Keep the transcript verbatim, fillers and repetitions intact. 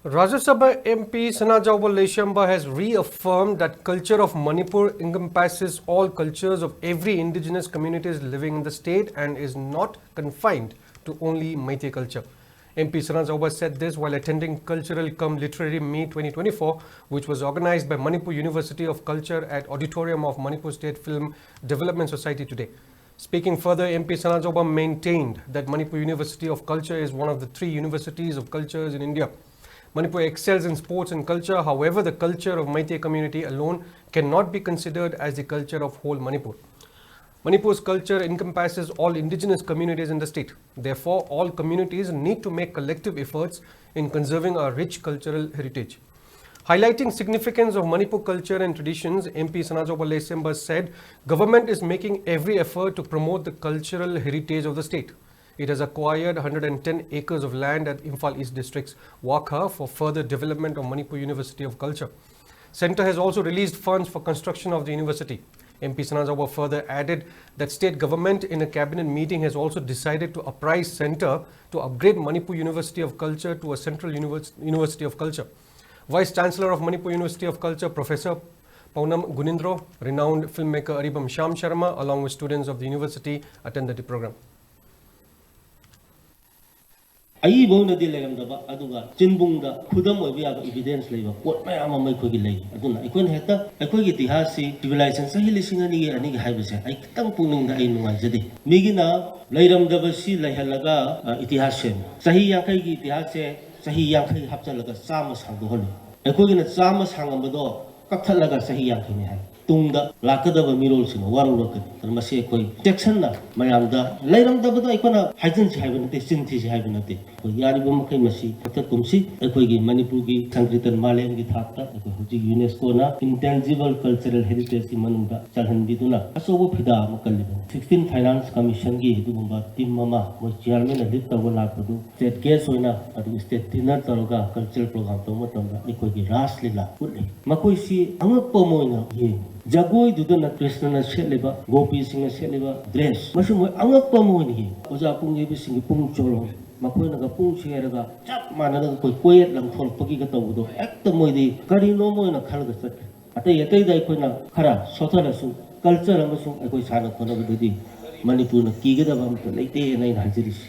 Rajya Sabha M P Sanajaoba Leishemba has reaffirmed that culture of Manipur encompasses all cultures of every indigenous communities living in the state and is not confined to only Meitei culture. M P Sanajaoba said this while attending Cultural cum Literary Meet twenty twenty-four, which was organized by Manipur University of Culture at auditorium of Manipur State Film Development Society today. Speaking further, M P Sanajaoba maintained that Manipur University of Culture is one of the three universities of cultures in India. Manipur excels in sports and culture. However, the culture of Meitei community alone cannot be considered as the culture of whole Manipur. Manipur's culture encompasses all indigenous communities in the state. Therefore, all communities need to make collective efforts in conserving our rich cultural heritage. Highlighting significance of Manipur culture and traditions, M P Sanajaoba Leishemba said government is making every effort to promote the cultural heritage of the state. It has acquired one hundred ten acres of land at Imphal East District's Wakha for further development of Manipur University of Culture. Centre has also released funds for construction of the university. M P Sanajaoba further added that state government in a cabinet meeting has also decided to apprise centre to upgrade Manipur University of Culture to a central univers- university of culture. Vice Chancellor of Manipur University of Culture, Professor Paunam Gunindro, renowned filmmaker Aribam Shyam Sharma, along with students of the university, attended the program. ꯑꯏꯕ ꯑꯣꯏꯅꯗꯤ ꯂꯩꯔꯝꯗꯕ, ꯑꯗꯨꯒ ꯆꯤꯟꯕꯨꯡꯗ ꯈꯨꯗꯝ ꯑꯣꯏꯕ ꯌꯥꯕ evidence ꯂꯩꯕ ꯄꯣꯠ ꯃꯌꯥꯝ ꯑꯃ ꯑꯩꯈꯣꯏꯒꯤ ꯂꯩ꯫ ꯑꯗꯨꯅ ꯑꯩꯈꯣꯏꯅ ꯍꯦꯛꯇ ꯑꯩꯈꯣꯏꯒꯤ ꯏꯇꯤꯍꯥꯁꯁꯤ civilization ꯆꯍꯤ ꯂꯤꯁꯤꯡ ꯑꯅꯤꯒꯤ ꯑꯅꯤꯒꯤ ꯍꯥꯏꯕꯁꯦ ꯑꯩ ꯈꯤꯇꯪ ꯄꯨꯛꯅꯤꯡꯗ ꯑꯩ ꯅꯨꯡꯉꯥꯏꯖꯗꯦ꯫ ꯃꯤꯒꯤꯅ ꯂꯩꯔꯝꯗꯕꯁꯤ ꯂꯩꯍꯜꯂꯒ, ꯑ, ꯏꯇꯤꯍꯥꯁ ꯁꯦꯝꯃꯤ꯫ ꯆꯍꯤ ꯌꯥꯡꯈꯩꯒꯤ ꯏꯇꯤꯍꯥꯁꯁꯦ ꯆꯍꯤ ꯌꯥꯡꯈꯩ ꯍꯥꯞꯆꯜꯂꯒ ꯆꯥꯝꯃ ꯁꯥꯡꯗꯣꯛꯍꯜꯂꯤ꯫ ꯑꯩꯈꯣꯏꯒꯤꯅ ꯆꯥꯝꯃ ꯁꯥꯡꯉꯝꯕꯗꯣ ꯀꯛꯊꯠꯂꯒ ꯆꯍꯤ ꯌꯥꯡꯈꯩꯅꯤ ꯍꯥꯏ꯫ ꯇꯨꯡꯗ ꯂꯥꯛꯀꯗꯕ ꯃꯤꯔꯣꯜꯁꯤꯡꯅ ꯋꯥꯔꯧꯔꯛꯀꯅꯤ꯫ ꯑꯗꯨꯅ ꯃꯁꯤ ꯑꯩꯈꯣꯏ ꯆꯦꯛꯁꯤꯟꯅ ꯃꯌꯥꯝꯗ ꯂꯩꯔꯝꯗꯕꯗꯣ ꯑꯩꯈꯣꯏꯅ ꯍꯥꯏꯖꯤꯟꯁꯤ ꯍꯥꯏꯕ ꯅꯠꯇꯦ, ꯆꯤꯟ ꯊꯤꯁꯤ ꯍꯥꯏꯕ ꯅꯠꯇꯦ꯫ ꯑꯩꯈꯣꯏ ꯌꯥꯔꯤꯕ ꯃꯈꯩ ꯃꯁꯤ ꯀꯛꯊꯠꯀꯨꯝꯁꯤ꯫ ꯑꯩꯈꯣꯏꯒꯤ ꯃꯅꯤꯄꯨꯔꯒꯤ ꯁꯪꯀ꯭ꯔꯤꯇꯟ ꯃꯥꯂꯦꯝꯒꯤ ꯊꯥꯛꯇ ꯑꯩꯈꯣꯏ ꯍꯧꯖꯤꯛ UNESCOꯅ intangible cultural heritageꯀꯤ ꯃꯅꯨꯡꯗ ꯆꯜꯍꯟꯕꯤꯗꯨꯅ ꯑꯆꯧꯕ ꯐꯤꯗꯥ ꯑꯃ ꯀꯜꯂꯤꯕꯅꯤ꯫ Sixteen Finance Commissionꯒꯤ ꯑꯗꯨꯒꯨꯝꯕ team ꯑꯃ ꯃꯣꯏ chairmanꯅ lead ꯇꯧꯔꯒ ꯂꯥꯛꯄꯗꯨ state guest ꯑꯣꯏꯅ ꯑꯗꯨꯒ state dinner ꯇꯧꯔꯒ cultural program ꯇꯧꯕ ꯃꯇꯝꯗ ꯑꯩꯈꯣꯏꯒꯤ ꯔꯥꯁ ꯂꯤꯂꯥ ꯎꯠꯂꯤ꯫ ꯃꯈꯣꯏꯁꯤ ꯑꯉꯛꯄ ꯑꯃ ꯑꯣꯏꯅ ꯌꯦꯡꯉꯤ꯫ ꯖꯒꯣꯏꯗꯨꯗꯅ ꯀ꯭ꯔꯤꯁꯅꯅ ꯁꯦꯠꯂꯤꯕ, ꯒꯣꯄꯤꯁꯤꯡꯅ ꯁꯦꯠꯂꯤꯕ dress, ꯃꯁꯤ ꯃꯣꯏ ꯑꯉꯛꯄ ꯑꯃ ꯑꯣꯏꯅ ꯌꯦꯡꯉꯤ꯫ ꯑꯣꯖꯥ ꯄꯨꯡ ꯌꯩꯕꯁꯤꯡꯒꯤ ꯄꯨꯡ ꯆꯣꯂꯣꯝ, ꯃꯈꯣꯏꯅꯒ ꯄꯨꯡ ꯁꯦꯔꯒ ꯆꯞ ꯃꯥꯟꯅꯅ ꯑꯩꯈꯣꯏ ꯀꯣꯏꯌꯦꯠ ꯂꯪꯊꯣꯔꯛꯄꯒꯤ ꯇꯧꯕꯗꯣ ꯍꯦꯛꯇ ꯃꯣꯏꯗꯤ ꯀꯔꯤꯅꯣꯝ ꯑꯣꯏꯅ ꯈꯜꯂꯒ ꯆꯠꯈ꯭ꯔꯦ꯫ ꯑꯇꯩ ꯑꯇꯩꯗ ꯑꯩꯈꯣꯏꯅ ꯈꯔ ꯁꯣꯊꯔꯁꯨ, ꯀꯜꯆꯔ ꯑꯃꯁꯨꯡ ꯑꯩꯈꯣꯏ ꯁꯥꯟꯅ ꯈꯣꯠꯅꯕꯗꯗꯤ ꯃꯅꯤꯄꯨꯔꯅ ꯀꯤꯒꯗꯕ ꯑꯃꯠꯇ ꯂꯩꯇꯦꯅ ꯑꯩꯅ ꯍꯥꯏꯖꯔꯤꯁꯤ꯫